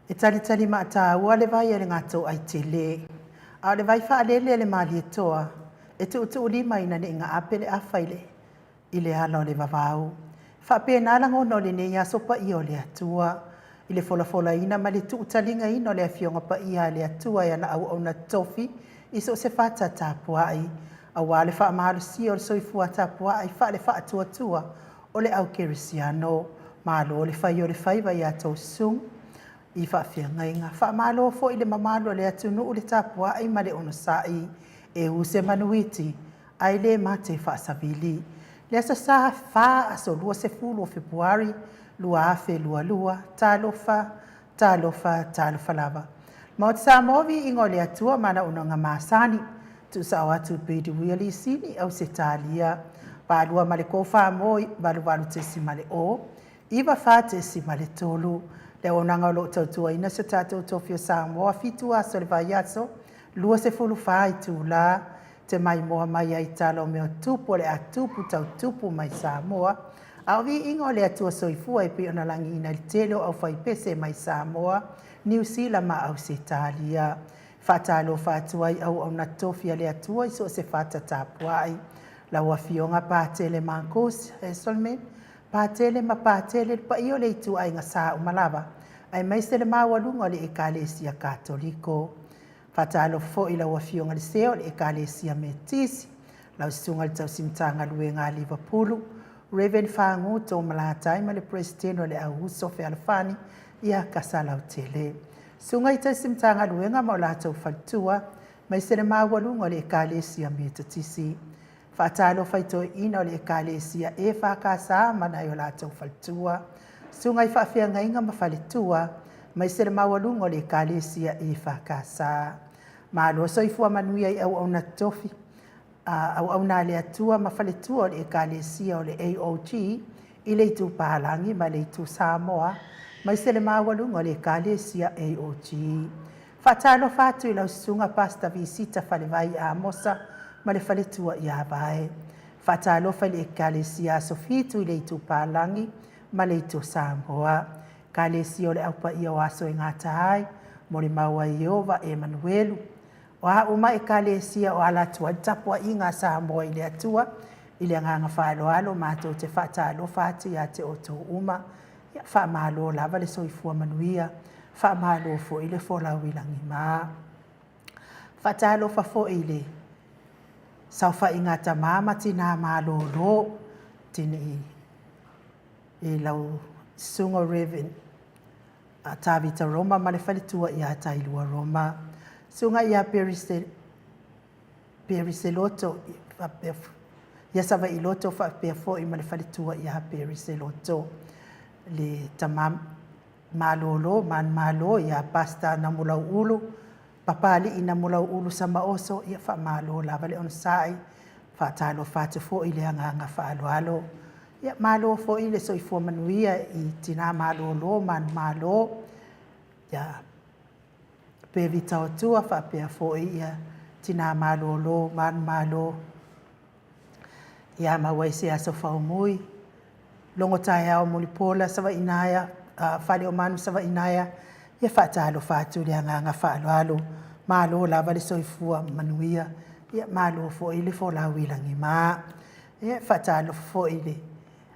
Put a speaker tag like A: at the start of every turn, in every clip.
A: E talitali maataua le vai a le gatōaitele, a o le vai faalele a le Malietoa, e tuutuulima ina ne i gaape le afa i le ala o le vavau. E faapena lagona o lenei aso paia o le Atua, i le folafolaina ma le tuutaligaina o le Afioga Paia a le Atua e ana auauna totofi i so o se fata tapuai, aua le faamalosia o le soifua tapuai faale-faatuatua o le au kerisiano. Malo le fai o le faiva i a outou susuga i faafeagaiga. Faamalo foi i le mamalu o le atunuu le tapuai ma le onosai, e u se manuiti ae le mate faasavili. Le Aso Sa 4 aso 20 o Fepuari 2022, talofa, talofa, talofa lava. Maota Samoa, viiga o le Atua ma ana auaunaga masani, tuusao atu i Peter Lisini, Ausetalia, 8 ma le 44 88.0 94.3, le auaunaga o lo o tautuaina si o tatou tofi o Samoa, 7 aso o le vaiaso, 24 itula, te maimoa mai ai i tala o mea tupu o le a tupu tau tupu mai Samoa, a o viiga o le Atua Soifua e pei ona lagiina i le tele o aufaipese mai Samoa, Niu Sila ma Ausetalia. Faatalofa atu ai auauna totofi a le Atua i so o se fata tapuai. Lau Afioga Patele Marcus Hesselman, Patele ma Patele, le paia o le ituaiga sa uma lava, aemaise le maualuga o le Ekalesia Katoliko. Faatalofa foi i lau Afioga i le Sea o le Ekalesia Metotisi, lau Susuga i le Tausi Matagaluega a Liverpool, Reverend Fagu Toomalatai ma le Peresetene o le Au Uso Fealofani ia Kasalautele. Susuga i Tausi Matagaluega ma o latou faletua, aemaise le maualuga o le Ekalesia Metotisi. Faatalofa i toeaiina o le Ekalesia EFKS ma nai o latou faletua, susuga i faafeagaiga ma faletua, aemaise le maualuga o le Ekalesia EFKS. Malo soifua manuia i auauna totofi, auauna a le Atua ma faletua o le Ekalesia o le AOG i le itu Palagi ma le itu Samoa, aemaise le maualuga o le Ekalesia AOG. Faatalofa atu i lau susuga Pastor Visita Falevai Amosa ma le faletua ia Vae. Faatalofa i le Ekalesia Aso Fitu i le itu Palagi ma le itu Samoa. Ekalesia o le Au Paia o Aso e Gata ai, molimau ai Ieova Emanuelu. O a uma ekalesia o ala atu ai le tapuaiga a Samoa i le Atua, i le agaga faaaloalo matou te faatalofa atu ia te outou uma. Ia faamalo lava le soifua manuia, faamalo foi le folau i lagima. Faatalofa foi i le saofaiga a tama ma tina malolo, tinei i lau susuga Reverend Tavita Roma ma le faletua ia Tailua Roma, susuga ia Periseloto ia Savaiiloto faapea foi ma le faletua ia Periseloto, le tama malolo manumalo ia Pastor Namulauulu Papalii Namulauulu Samaoso, ia faamalo lava le onosai, faatalofa atu foi i le agaga faaaloalo. Ia malo foi le soifua manuia i tina malolo manumalo ia Pevita Otua faapea foi ia tina malolo manumalo ia Mauaise Aso Faumui, logo taeao Mulipola Savainaea, Faleomanu Savainaea, ia faatalofa atu i le agaga faaaloalo, malo lava le soifua manuia, ia malo foi le folau i lagima. Ia faatalofa foi i le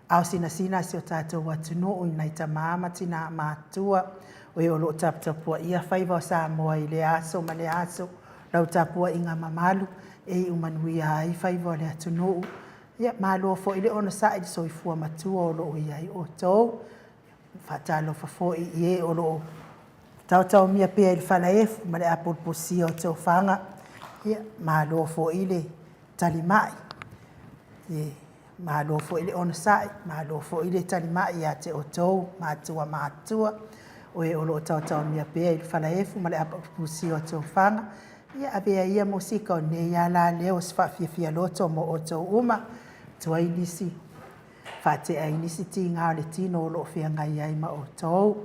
A: ao sinasina a si o tatou atunuu i nai tama ma tina matutua, o e o lo o taputapuaia faiva o Samoa i lea aso ma lea aso, lau tapuaiga mamalu e iu manuia ai faiva o le atunuu. Ia malo foi le onosai i le soifua matua o lo o i ai outou. Faatalofa foi i e o lo o taotaomia pea i le falaefu ma le apulupusia o tofaga. Ia malo foi le talimai, malo foi le onosai, malo foi le talimai ia te outou matua matutua, o e o lo o taotaomia pea i le falaefu ma le apulupusia o tofaga. Ia avea ia musika o lenei alaleo o se faafiafia loto mo outou uma, tuai nisi, faatea ai nisi tiga o le tino o lo o feagai ai ma outou.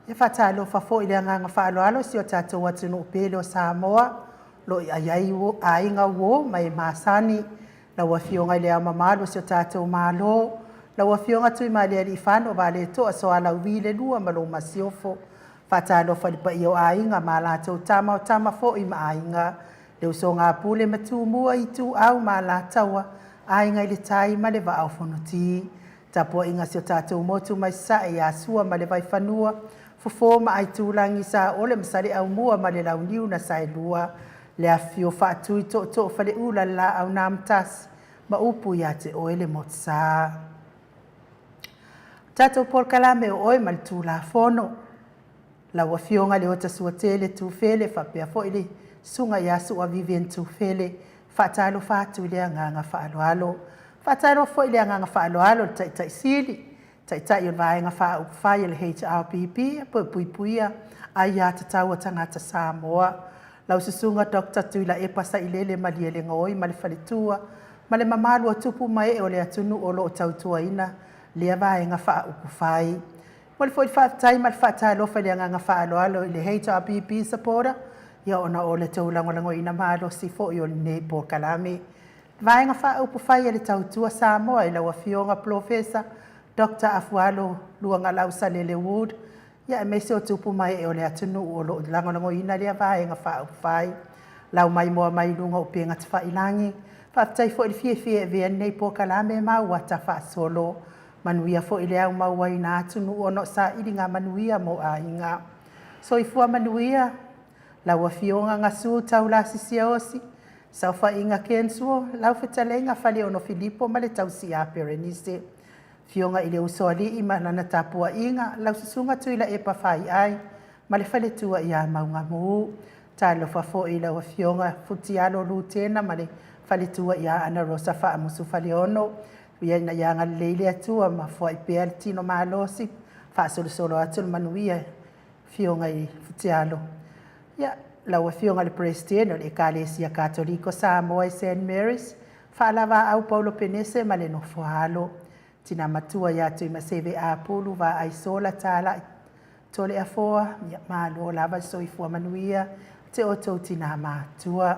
A: E faatalofa foi i le agaga faaaloalo i si o tatou atunuu pele o Samoa, o lo o i ai aiga uo ma e masani, lau Afioga i Le Ao Mamalu o si o tatou Malo, lau Afioga Tuimalealiifano Vaaletoa Sualauvi II ma lou Masiofo. Faatalofa i le paia o Aiga ma latou Tama, o Tama foi ma Aiga, le Usoga a Pule ma Tumua, Ituau ma Alataua, Aiga i le Tai ma le Vaa o Fonoti. Tapuaiga a si o tatou motu mai Sasae ia Sua ma le Vaifanua, Fofo ma Aitulagi, Saole ma Saleaaumua ma le Launiu na Saelua, le afifio o Faatui Tootoo o Faleula le Laau na Amotasi ma upu ia te oe le Motusa. Tatou polokalame o oe ma le Tulafono. Lau Afioga Leota Suatele Tufele faapea foi le Susuga ia Sua Vivian Tufele, faatalofa atu i le agaga faaaloalo. Faatalofa foi i le agaga faaaloalo i le Taitai Sili, Taitai o le Vaega Faaupufai a le HRPP po o Puipuia Aia Tatau a Tagata Samoa, lau Susuga Dr. Tuilaepa Sailele Malielegaoi ma le faletua ma le mamalu o tupu ma ee o le atunuu o lo o tautuaina lea Vaega Faaupufai. Momoli foi le faafetai ma le faatalofa i le agaga faaaloalo i le HRPP supporter, ia ona o le tou lagolagoina malosi foi o lenei polokalame. Vaega Faaupufai a le Tautua Samoa i lau Afioga Polofesa Dr. Afualo Luagalau Salele Wood, ia aemaise o tupu ma ee o le atunuu o lo o lagolagoina lea Vaega Faaupufai. Lau maimoa mai luga o upega tafailagi, faafetai foi le fiafia e avea lenei polokalame ma auata faasolo. Manuia foi le au mauaina atunuu ona o sailiga manuia mo aiga. Soifua manuia lau Afioga Gasu Taulasi Siaosi, Saofaiga Kensuo, lau fetalaiga Faleono Filipo ma le tausi ia Perenise, Afioga i le Usoalii ma lana tapuaiga, lau Susuga Tuilaepa Faiai ma le faletua ia Maugamu. Talofa foi i lau Afioga Futialo Lutena ma le faletua ia Ana Rosa Faamusu Faleono, ia ina ia agalelei le Atua ma foai pea le tino malosi, faasolosolo atu le manuia Afioga i Futialo. Ia, lau Afioga i le Peresetene o le Ekalesia Katoliko Samoa i St. Mary's, Faalavaau Paulo Penese ma le nofo a alo, tina matua ia Tuimaseve Apulu Vaaisola Talai Toleafoa, ia malo lava le soifua manuia te outou tina matua.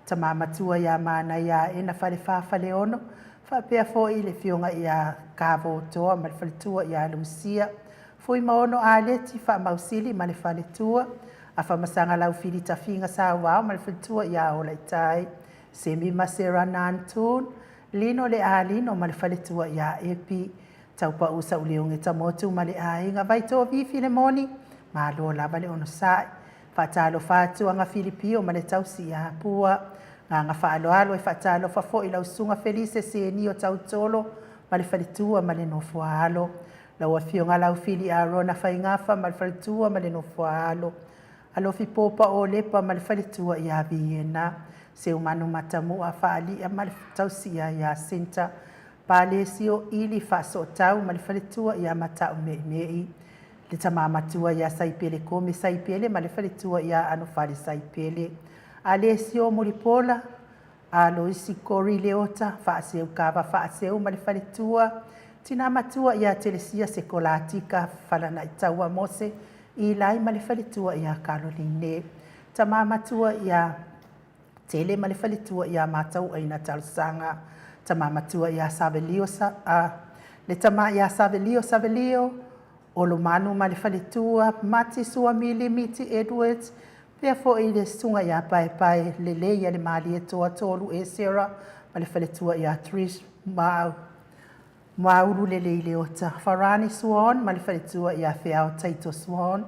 A: Tama matua ia Manaia Aena Falefa Faleono, faapea foi le afioga ia Kavotoa ma le faletua ia Lusia, Fuimaono Aleti Faamausili ma le faletua, Afamasaga Laufili Tafiga Sauvao ma le faletua ia Olaitai, Semi ma Sarah Nantun, Lino le Alino ma le faletua ia Epi, Taupau Sauleoge Tamotu ma le aiga, Vaitovi Filemoni, malo lava le onosai. Faatalofa atu Aga Filipio ma le tausi ia Pua. Agaga faaaloalo e faatalofa foi lau Susuga Felise Sienio Tautolo ma le faletua ma le nofo a alo. Lau Afioga Laufili Arona Faigafa ma le faletua ma le nofo a alo. Alofi Popa Olepa ma le faletua ia Viena. Seumanu Matamua Faalia ma le tausi ia Sinta. Palesio Ili Faasootau ma le faletua ia Matau Meimei. Le tama matua ia Saipele Kome Saipele ma le faletua ia Anofale Saipele. Alesio Mulipola, Aloisi Kori Leota, Faaseu Kava Faaseu ma le faletua, tina matua ia Telesia Sekolatika Falanaitaua Mose Ilai ma le faletua ia Karoline. Tama matua ia Tele ma le faletua ia Matauaina Talosaga. Tama matua ia Savelio, le tama ia Savelio Savelio, Olomanu ma le faletua, Mati Suamili Miti Edwards, pea foi le susuga ia Paepae Lelei a le Malietoa Tolu Esera ma le faletua ia Trish Maulu Lelei Leota, Farani Swan ma le faletua ia Feao Taito Swan,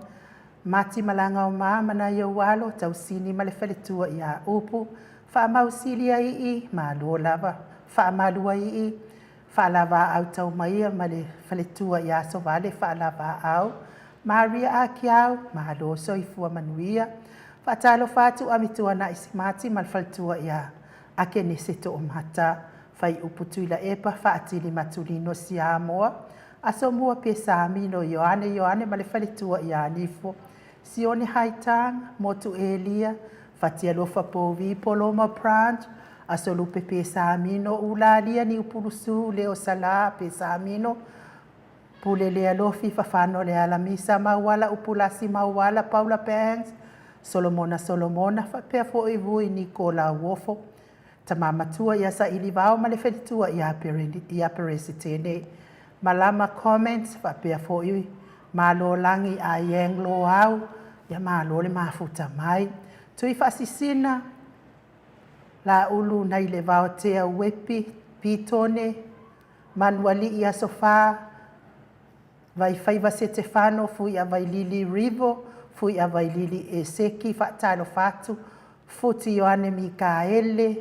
A: Mati Malagaoma ma nai ou alo, Tausini ma le faletua ia Upu, Faamausili Aii, malo lava, Faamaluaii, Faalavaau Taumaia ma le faletua ia Sovale Faalavaau, Maria Akiau, malo soifua manuia. Faatalofa atu Amituanai Simati ma le faletua ia Akenese Toomata, Faiupu Tuilaepa Faatili Matulino Siamoa, Asomua Pesamino Ioane Ioane ma le faletua ia Nifo, Sione Haitang, Motu Elia, Fatialofa Povi Poloma Branch, Asolupe Pesamino, Ulalia Niupulusu, Leo Sala Pesamino, Pule Lealofi, Fafano Leala Misa Mauala, Upulasi Mauala, Paula Banks, Solomona Solomona, faapea foi Vui Niko Lauofo, Tama Matua ia Sailivao ma le Faletua ia Peresitene, Malama Comments, faapea foi Malolagi Aiang Loau, ia malo le mafuta mai. Tui Faasisina, Laulu nai le Vaotea Uepi, Pitone, Manualii Aso Fa, Vaifaiva Setefano, Fuiavailili Rivo, Fuiavailili Eseki, faatalofa atu, Futi Ioane Mikaele,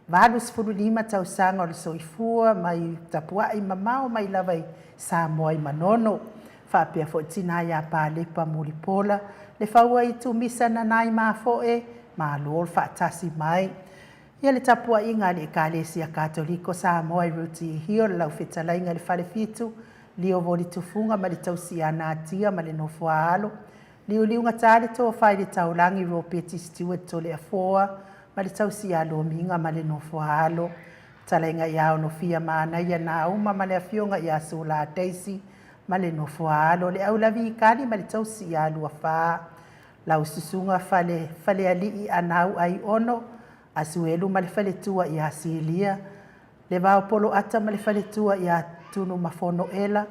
A: 85 tausaga o le soifua mai tapuai mamao mai lava i Samoa i Manono. Faapea foi tina ia Palepa Mulipola, le faua i Tumisa Nanai Mafoe, malo le faatasi mai. Ia le tapuaiga a le Ekalesia Katoliko Samoa i Ruti Hill, lau fetalaiga i le Falefitu, Lio Voli Tufuga ma le tausi ia Natia ma le nofo a alo, Liuliugata le tofa i le taulagi Ropeti Stewart Toleafoa ma le tausi ia Lomiga ma le nofo a alo, Fetalaiga ia Onofia Manaia Nauma ma le afioga ia Sula Daisy ma le nofo a alo, Le Aulavi Kali ma le tausi ia Luafa, Lau Susuga Fale Falealii Anau Aiono, Asuelu ma le faletua ia Silia, Le Vao Poloata ma le faletua ia Tunumafono Ela.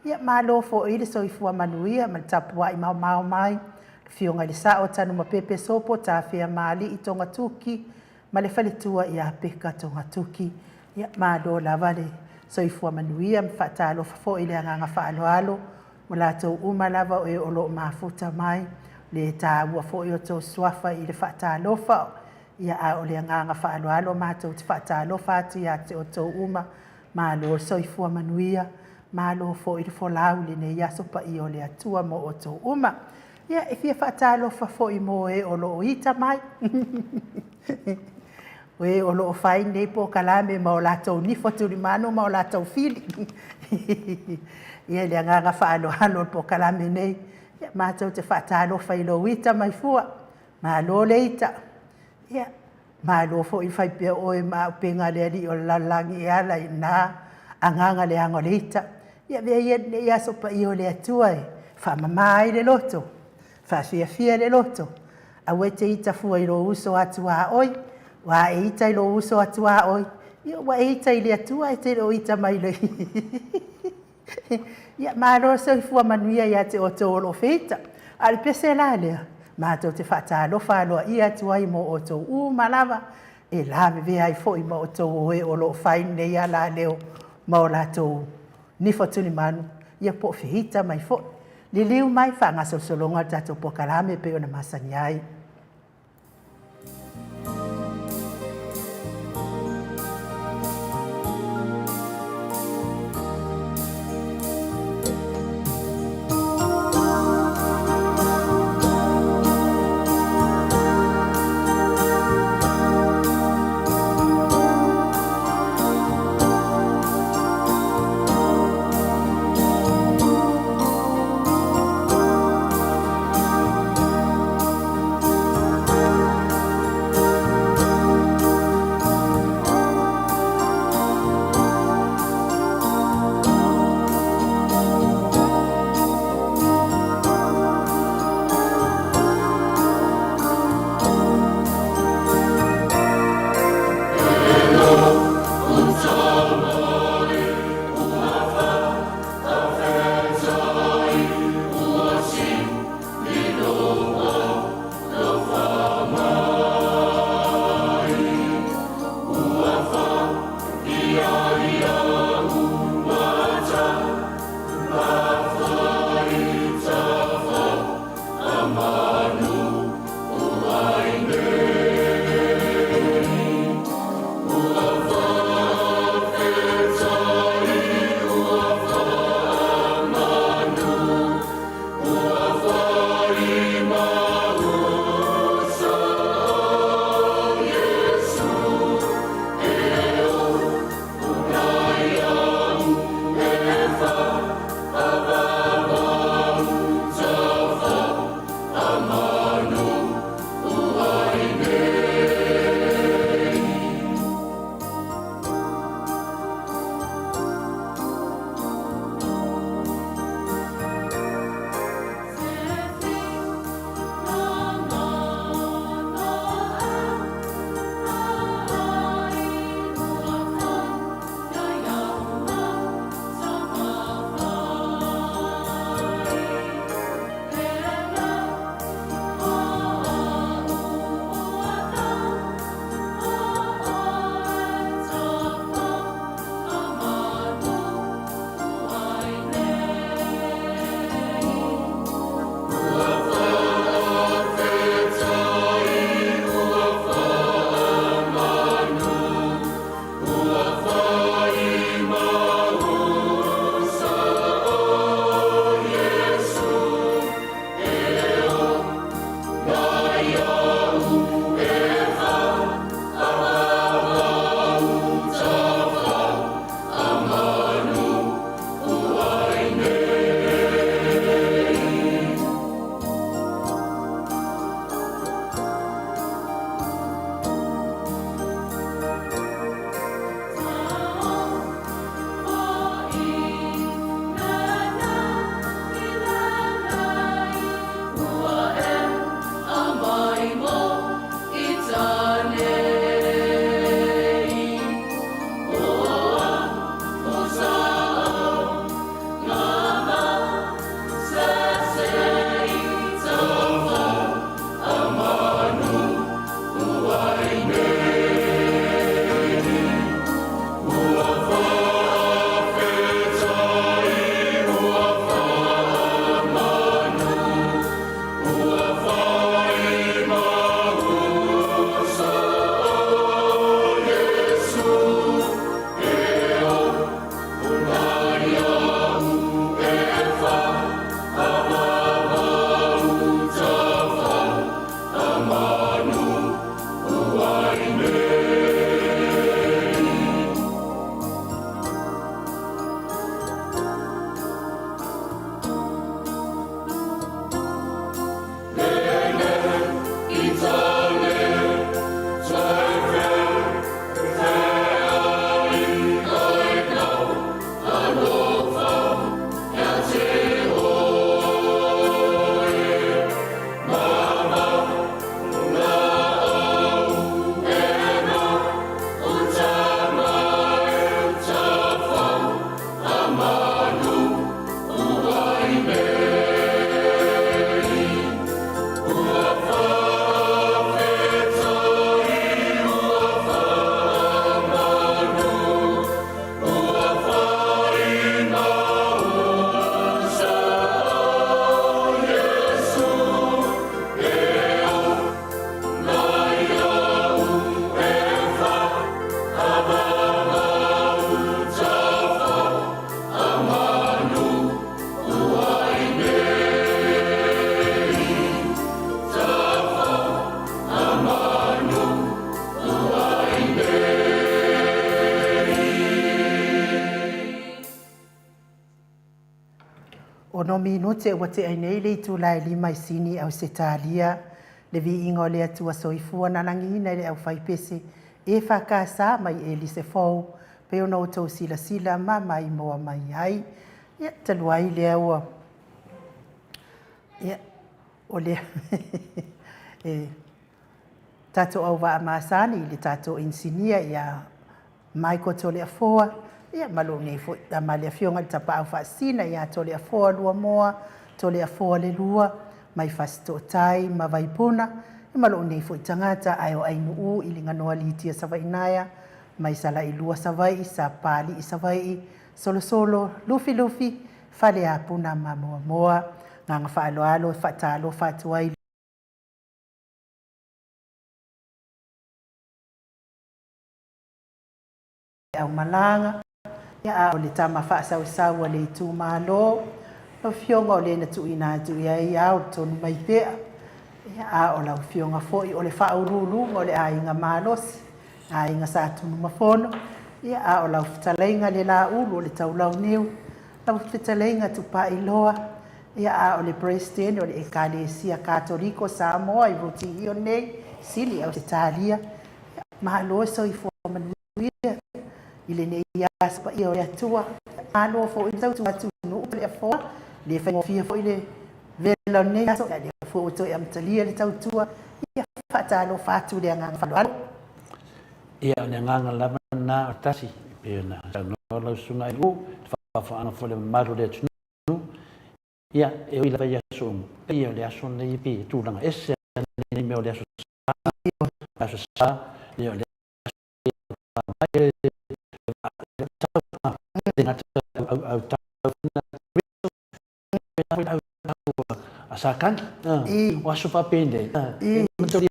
A: Ia malo foi le soifua manuia ma le tapuai maomao mai. Le Afioga i le Sao Tanumapepe Sopo Tafea Maali'i Togatuki ma le faletua ia Peka Togatuki. Ia malo lava le soifua manuia ma faatalofa foi i le agaga faaaloalo ma latou uma lava o e o lo o mafuta mai. Le taua foi o tou suafa i le faatalofa. Ia a o le agaga faaaloalo matou te faatalofa atu ia te outou uma. Malo le soifua manuia, malo foi le folau i lenei aso paia o le Atua mo outou uma. Ia, e fia faatalofa foi mo e o lo o ita mai. O e o lo o fai nei polokalame ma o latou nifo tulimanu ma o latou fili. Ia, i le agaga faaaloalo o le polokalame nei, ia, matou te faatalofa i lou ita mai fua. Malo le ita. Ia, malo foi fai pea oe ma auupega a le alii o le lalolagi e ala i lena agaga leaga o le ita. Ia, avea ia lenei aso paia o le Atua e faamama ai le loto, faafiafia le loto. Aua e te ita fua i lou uso atuaoi, ua e ita i lou uso atuaoi, ia ua e ita i le Atua ae te le o ita mai i le Ia, malo le soifua manuia ia te outou o lo o feita. A o le pese la lea, matou te faatalofa aloaia atu ai mo outou uma lava e lavevea ai foi ma outou o e o lo o fai lenei alaleo ma o latou nifo tulimanu, ia po o feita mai foi. Liliu mai faagasolosologa o le tatou polokalame e pei ona masani ai. minute ua tea ai nei le itula e 5 i Sini, Ausetalia. Le viiga o le Atua Soifua na lagiina i le aufaipese EFKS mai Elise Fou, pei ona outou silasila ma maimoa mai ai. Ia, talu ai lea ua ia, o lea e tatou auvaa masani i le tatou inisinia ia Michael Toleafoa, ia ma lou nei foi ma le afioga i le Tapaau Faasisina ia Toleafoa Luamoa, Toleafoa le Lua, mai Fasitootai ma Vaipuna, ma lou nei foi tagata ae o Ainuu i Liganoa Litia Savainaea, mai Salailua Savaii, Sapālii Savaii, Solosolo, Lufilufi, Faleapuna ma Muamoa. Agaga faaaloalo e faatalofa atu ai aumalaga, a o le tama faasausau a le itumalo, lau afioga o le na tuuina atu i ai ao tonu mai pea, a o lau afioga foi o le faauluuluga o le aiga malosi, aiga Sa Tunumafono, a o lau fetalaiga le Laulu o le Taulauniu, lau fetalaiga Tupailoa, a o le Peresetene o le Ekalesia Katoliko Samoa i Rotihio nei, Sini, Ausetalia. Malo soifua manuia i lenei aso paia o le Atua. Malo foi le tautua atunuu le afoa, le faigofie foi le vela o lenei aso, a lea foi ua toe amatalia le tautua. Ia, faatalofa atu le agaga faaaloalo.
B: Ia, o le agaga lava lena o tasi, e pei ona saunoa lau susuga i le faafofogaaga foi a le mamalu o le atunuu. Ia, e ui lava i aso uma, pei o le aso lenei e pei e tulaga ese nei mea o le aso Sa, aso Sa, ia o le aso Sakani, o aso faapenei, e manatua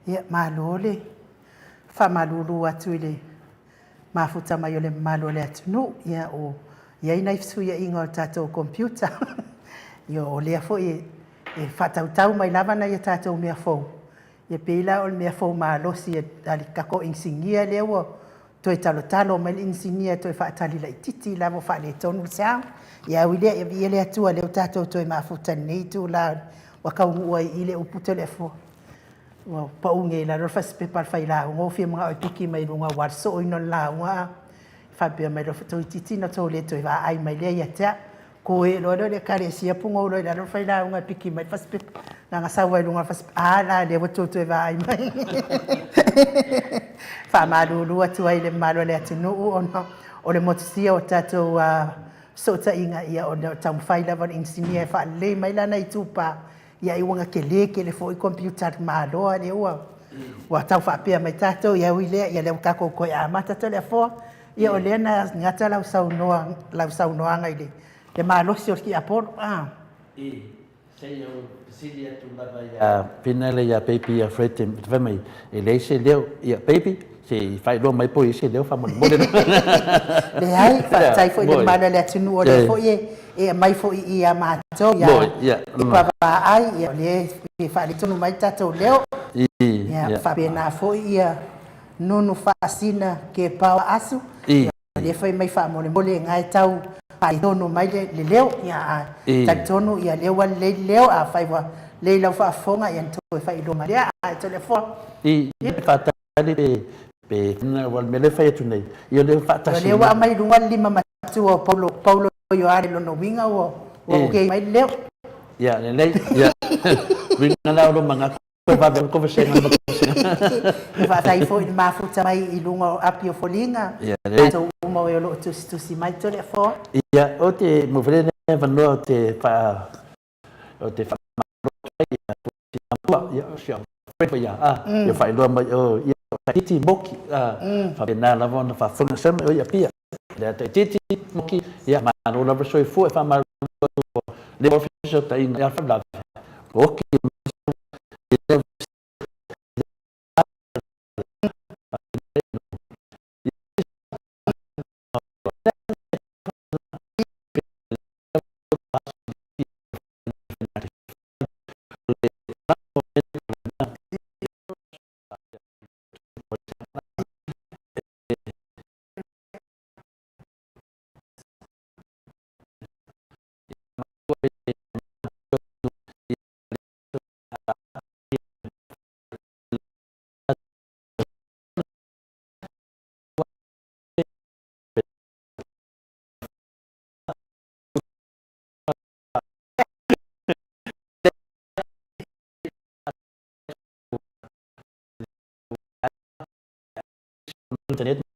A: Ia, malo le faamalulu atu i le mafuta mai o le mamalu o le atunuu. Ia, o i ai nai fesuiaiga o le tatou computer. Ia, o lea foi e faatautau mai lava nai a tatou mea fou. Ia pei la o le mea fou malosi a le tatou inisinia lea ua toe talotalo mai le inisinia e toe faatali laitiiti lava o faaletonu le sound. Ia ui lea, ia viia le Atua o lea ua tatou toe mafuta i lenei itula ua taunuu ai i i le upu Toleafoa. Ua pau nei i lalo le fasipepa a le failauga ua fia manao e piki mai luga aua le sosooina o le lauga a faapea mai loa, toeitiiti ona outou le toe vaai mai lea ia te au. Toe loa lea o le Ekalesia pugou loa i lalo le failauga e piki mai le fasipepa. Na ona sau lava i luga o le fasipepa, a la lea ua outou toe vaai mai. Faamalulu atu ai i le mamalu o le atunuu ona o le motusia o tatou fesootaiga, ia ona o le taumafai lava o le inisinia e faalelei mai lana itupa. Ia ai ua tele tele foi computer a le Malo a lea ua ua tau faapea mai tatou, ia ui lea, ia lea ua tatou toe amata Toleafoa. Ia o lea na gata lau saunoa lau saunoaga i le le malosi o le tiapolo a.
B: I, se i ou fesili atu lava ia Fina ia Baby ia Fred te fai mai e leai se leo, ia Baby se i faailoa mai po o i ai se leo faamolemole.
A: Leai, faafetai foi i le mamalu o le atunuu o lea foi e e aumai foi ia matou ia pepa vaai, ia o lea e faaletonu mai le tatou leo. Ia faapena foi ia Nunu Faasina Kepao Asu, ia o lea foi e aumai faamolemole na e tau faaletonu mai le leo. Ia a talitonu ia lea ua lelei le leo, afai ua lelei lau faafofoga ia ona toe faailoa mai lea. Ae Toleafoa.
B: Faatali pe aua o le mea lea e fai atu nei, ia o lea ua faatasi.
A: O lea ua aumai i luga le lima matua o Paulo, Paulo Ioane, lona uiga ua ok mai le leo.
B: Ia, lelei. Ia, uiga la o lou manatu e vave atu vasega ma vasega.
A: Faafetai foi i le mafuta mai i luga o api o foliga.
B: Ia, lelei.
A: Tatou uma o e o lo o tusitusi mai Toleafoa.
B: Ia, ou te momoli lenei avanoa ou te faa ou te faamalo atu ai ia matua, ia o si au friend foi ia, a, ia faailoa mai o ia o Tahiti Moki, a, faapena lava ona faafofoga sau mai o ia Apia. Lea Tahiti Moki, ia malo lava le soifua e faamalo atu le ofisa o taiga ia faalavelave, oki mai internet.